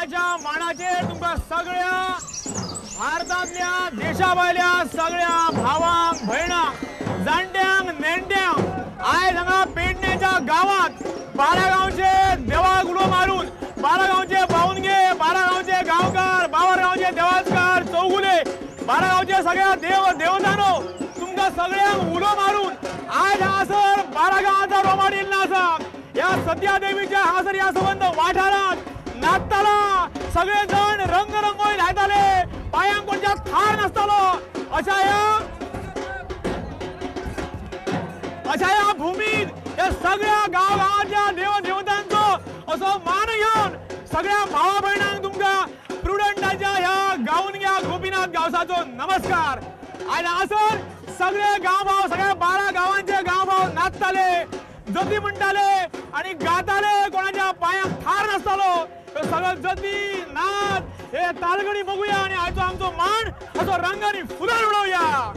शिगम्याच्या माणाचेर तुमकां सगळ्या भारतांतल्या देशा भायल्या सगळ्या भावांक भयणांक जाणट्यांक नेणट्यांक आयज हांगा पेडण्याच्या गांवांत 12 गांवचे देवाक उलो मारून 12 गांवचे बावनगे, 12 गांवचे गांवकार, 12 गांवचे देवाचकार, चौगुले, 12 गांवचे सगळ्या देव देवतानो तुमकां सगळ्यांक उलो मारून आयज हांगासर 12 गांवांचो रोमाड येयल्लो आसा. ह्या सत्या देवीच्या हांगासर ह्या संबंद वाठारांत नाचताला, सगळे जण रंग रंगोळी लायताले, पायांक कोणच्या थार नासतालो. अशा ह्या भुमीत ह्या सगळ्या गांव गांवांच्या देव देवतांचो असो मान घेवन सगळ्या भावा भयणांक तुमकां प्रुडंटाच्या ह्या गावनग्या गोपीनाथ गांवसाचो नमस्कार. आयज हांगासर सगळे गांवभाव, सगळ्या 12 गांवांचे गांवभाव नाचताले, जती म्हणटाले आनी गाताले, कोणाच्या पायांक थार नासतालो. सगळो जती नाच हे तालगडी बघूया आनी आयचो आमचो मान असो रंगांनी फुलां उडोवया.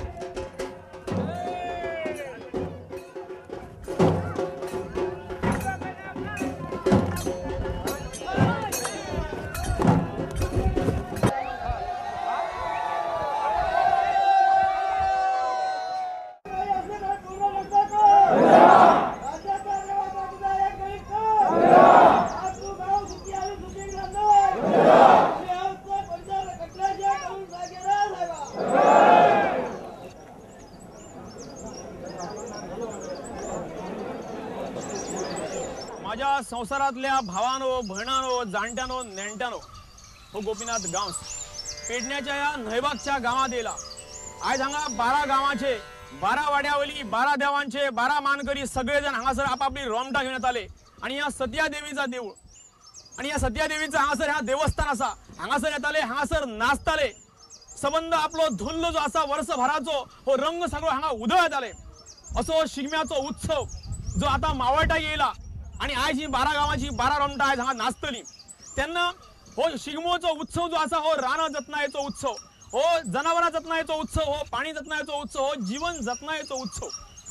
माझ्या संवसारांतल्या भावानो, भयणानो, जाणट्यानो, नेणट्यानो, हो गोपीनाथ गांवस पेडण्याच्या ह्या न्हंयबागच्या गांवांत येयला. आयज हांगा 12 गांवांचे, 12 वाड्यावयली, 12 देवांचे, 12 मानकरी सगळे जण हांगासर आपापली रोमटां घेवन येताले. आनी ह्या सत्या देवीचा देवूळ आनी ह्या सत्या देवीचा हांगासर ह्या देवस्थान आसा, हांगासर येताले, हांगासर नाचताले. सबंद आपलो धुल्ल जो आसा वर्सभराचो हो रंग सगळो हांगा उधळ येताले. असो शिगम्याचो उत्सव जो आतां मावळटा येयला आनी आयज ही 12 गांवांची 12 रोमटां आयज हांगा नाचतली. तेन्ना हो शिगमोचो उत्सव जो आसा हो रानां जतनायेचो उत्सव, हो जनावरां जतनायेचो उत्सव, हो पाणी जतनायेचो उत्सव, हो जीवन जतनायेचो उत्सव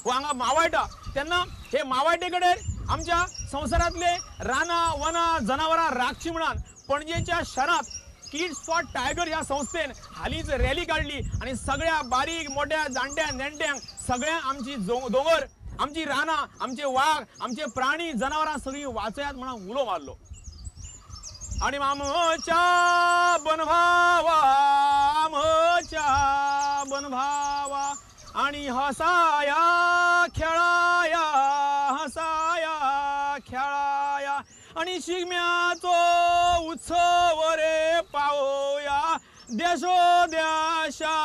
हो हांगा मावळटा. तेन्ना हे मावळटे कडेन आमच्या संवसारांतले रानां वनां जनावरां राखची म्हणान पणजेच्या शहरांत किड्स फॉर टायगर ह्या संस्थेन हालींच रॅली काडली आनी सगळ्या बारीक मोठ्या जाणट्या नेणट्यांक सगळ्यांक आमची दोंगर, आमची रानां, आमचे वाग, आमचे प्राणी जनावरां सगळीं वाचयात म्हणून उलो मारलो. आनी आमच्या बनभावा, आमच्या बनभावा आनी हसाया खेळाया, हसाया खेळाया आनी शिगम्याचो उत्सव रे पावोया देशो देशा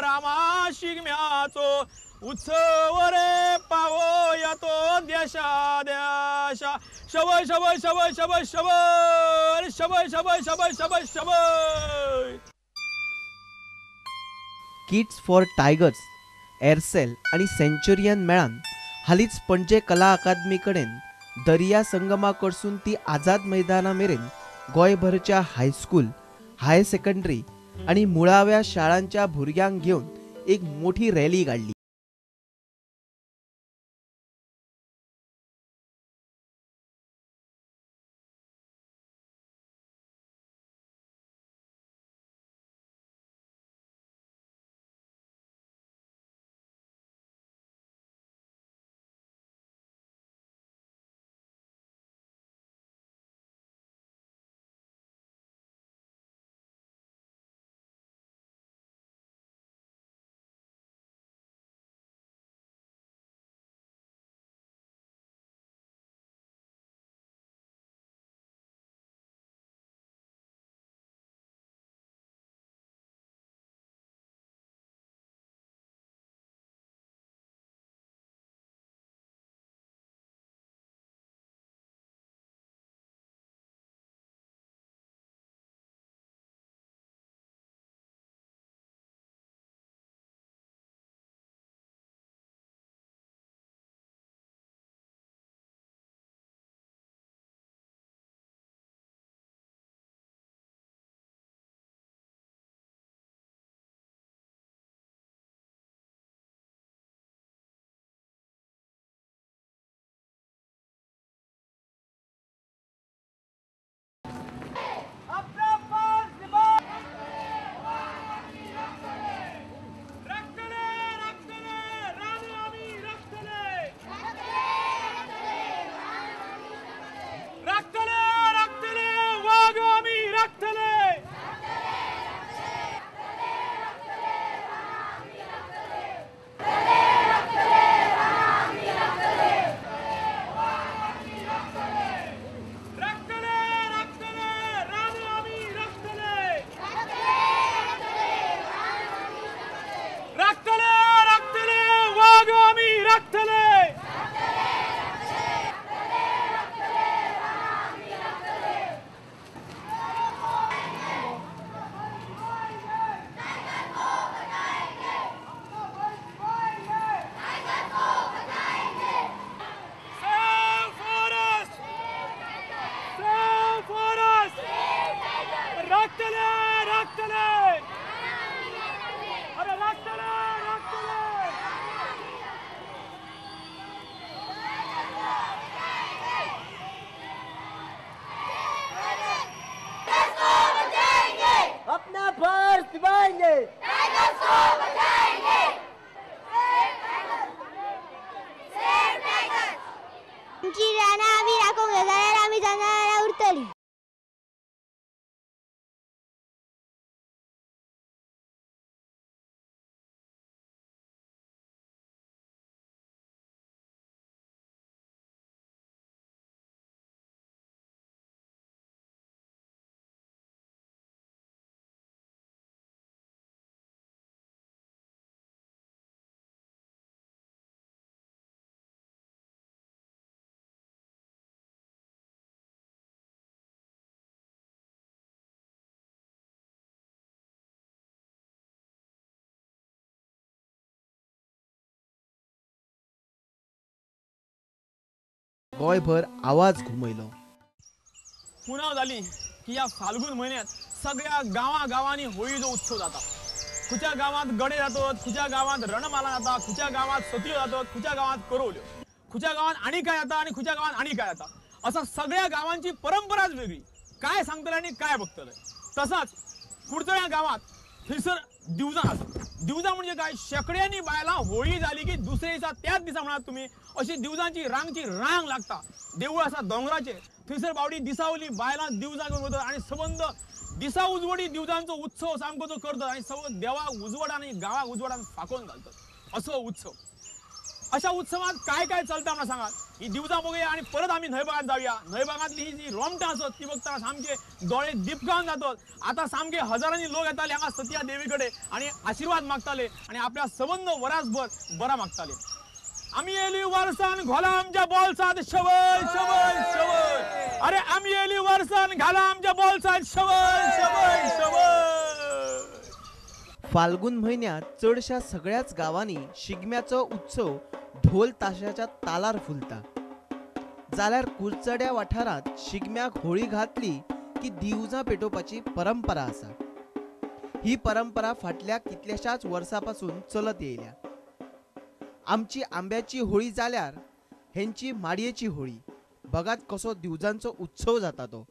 रामा, शिगम्याचो उत्सव रे पावोया तो देशा देशा. शबय शबय शबय शबय शबय शबय शबय शबय शबय शबय. किड्स फॉर टायगर्स, एअरसेल आनी सेंच्युरियन मेळान हालींच पणजे कला अकादमी कडेन दर्या संगमा कडसून ती आझाद मैदाना मेरेन गोंयभरच्या हायस्कूल, हायर सेकंडरी आनी मुळाव्या शाळांच्या भुरग्यांक घेवन एक मोठी रॅली काडली. गोंयभर आवाज घुमयलो. पुनाव जाली की ह्या फाल्गून म्हयन्यात सगळ्या गांवा गांवांनी होळीचो उत्सव जाता. खुच्या गांवांत गडे जातात, खुच्या गांवांत रणमाला जाता, खुच्या गांवांत सतयो जातात, खुच्या गांवांत करवल्यो, खुच्या गांवांत आनी काय जाता आनी खुच्या गांवांत आनी काय जाता. असं सगळ्या गांवांची परंपराच वेगळी. काय सांगतले आनी काय बघतले. तसाच कुडचड्या गांवांत थंयसर दिवजां आसा. दिवजां म्हणजे काय, शेकड्यांनी बायलां होळी जाली की दुसरे दिसा त्याच दिसा म्हणात तुमी अशी दिवजांची रांगची रांग लागता. देवूळ आसा दोंगराचेर, थंयसर बावडी दिसावली बायलां दिवजां घेवन वतात आनी सबंद दिसा उजवडी दिवजांचो उत्सव सामको तो करतात आनी सबंद देवाक उजवड आनी गांवाक उजवडान फाकोवन घालतात असो उत्सव. अशा उत्सवात काय काय चलता म्हणून सांगात. ही दिवजां बघूया आनी परत आमी न्हंयबागांत जावया. न्हंयबागांतली ही जी रोमटां आसत ती बघतना सामके दोळे दिपकावन जातात. आतां सामके हजारांनी लोक येताले हांगा सतिया देवी कडेन आनी आशिर्वाद मागताले आनी आपल्या सबंद वरासभर बरा मागताले. आमी येयली वर्सान घोला आमच्या बोल्सांत शवय शवय शवय. अरे आमी येयली वर्सान घाला आमच्या बोल्सांत शवय शवय शवय. फाल्गून म्हयन्यांत चडशा सगळ्याच गांवांनी शिगम्याचो उत्सव ढोल ताशाच्या तालार फुलता. जाल्यार कुडचड्या वाठारांत शिगम्याक होळी घातली की दिवजां पेटोवपाची परंपरा आसा. ही परंपरा फाटल्या कितल्याशाच वर्सां पासून चलत येयल्या. आमची आंब्याची होळी जाल्यार हेंची माडयेची होळी. बघात कसो दिवजांचो उत्सव जाता तो.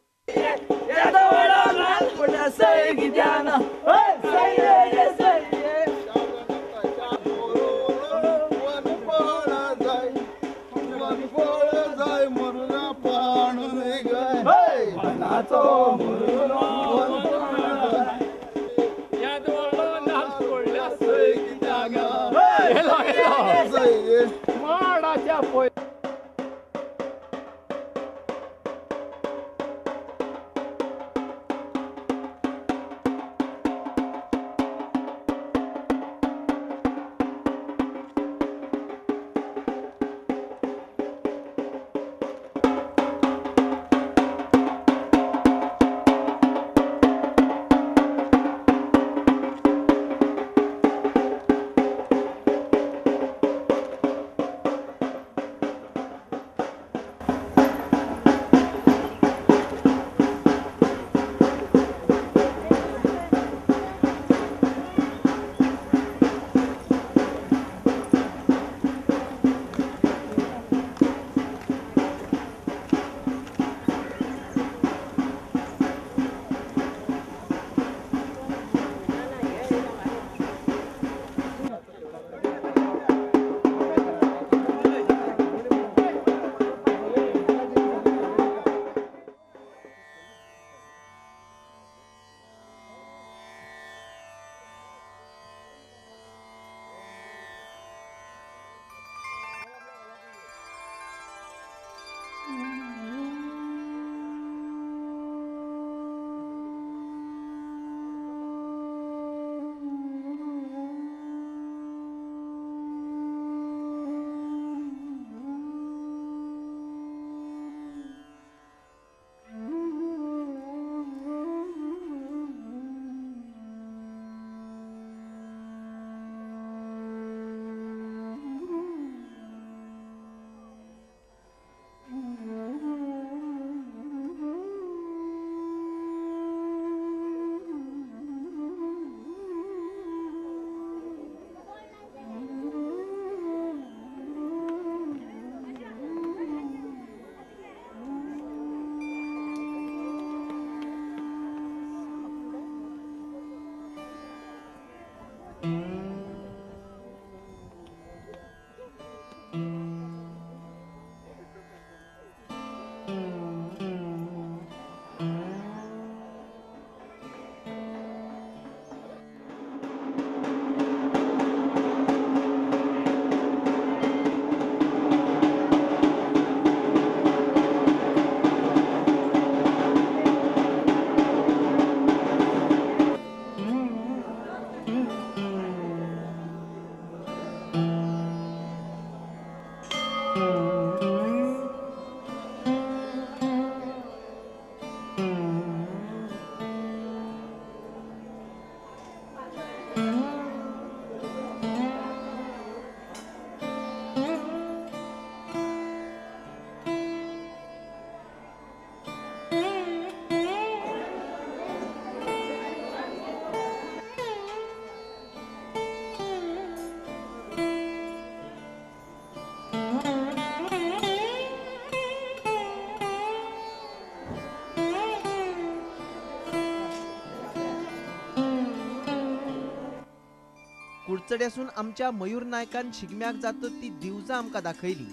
कुडचड्यासून आमच्या मयूर नायकान शिगम्याक जातत ती दिवजां आमकां दाखयली.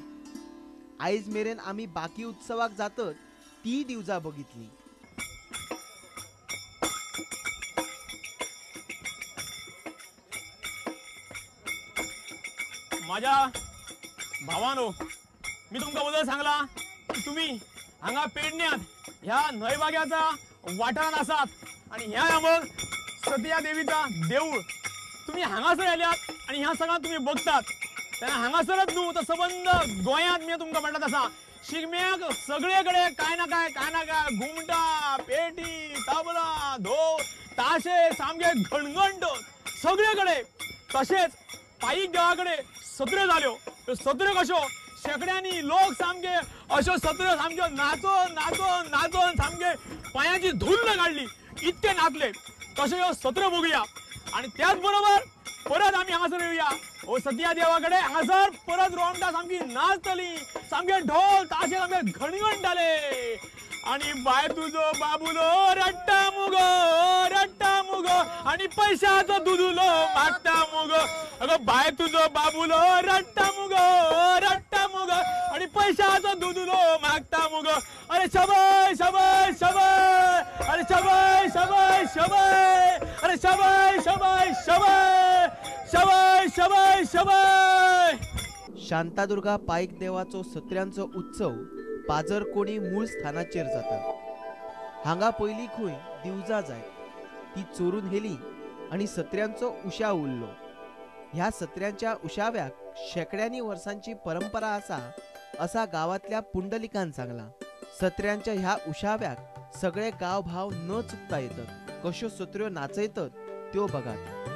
आयज मेरेन आमी बाकी उत्सवाक जातत ती दिवजां बघितली. माझ्या भावानो, मी तुमकां वदळ सांगला की तुम्ही हांगा पेडण्यात ह्या न्हंयबाग्याचा वाठारांत आसात आणि ह्या मग सतिया देवीचा देऊळ तुम्ही हांगासर आल्यात आणि ह्या सगळ्यां तुम्ही बघतात. तेन्ना हांगासरच न्हू तर सबंद गोंयांत मी तुमकां म्हणटात आसा शिगम्याक सगळे कडेन काय ना काय काय ना काय घुमटा, पेटी, तबला, धोल, ताशे सामके घणघणट सगळे कडेन. तशेंच पायीक देवा कडेन सत्र्यो जाल्यो, त्यो सत्र्यो कश्यो शेंकड्यांनी लोक सामके अश्यो सत्र्यो सामक्यो नाचोन नाचोन नाचोन सामके पांयांची धुल्ल काडली, इतके नाचले. तशें ह्यो सत्र्यो बघुया आणि त्याच बरोबर परत आमी हांगासर येवया हो सतिया देवा कडेन. हांगासर परत रोमटा सामकी नाचतली, सामके ढोल ताशे सामके घणघणटाले. आणि बाय तुजो बाबुलो रडटा मुगो रडटा मुगो आणि पैशाचो दुदुलो मागता मुगो. अगं बाय तुजो बाबुलो रडटा मुगो रडटा मुगो आणि पैशाचो दुदुलो मागता मुगो. अरे शबय शबय शबय, अरे शबय शबय शबय, अरे शबय शबय शबय शबय शबय शबय. शांतादुर्गा पायक देवाचो सत्र्यांचो उत्सव पाजरकोणी मूळ स्थानाचेर जाता. हांगा पयलीं खंय दिवजां जाय ती चोरून हेली आनी सत्र्यांचो उशा उरलो. ह्या सत्र्यांच्या उशाव्याक शेंकड्यांनी वर्सांची परंपरा आसा असा गांवांतल्या पुंडलिकान सांगला. सत्र्यांच्या ह्या उशाव्याक सगळे गांव भाव न चुकता येतात, कश्यो सत्र्यो नाचयतात त्यो बघात.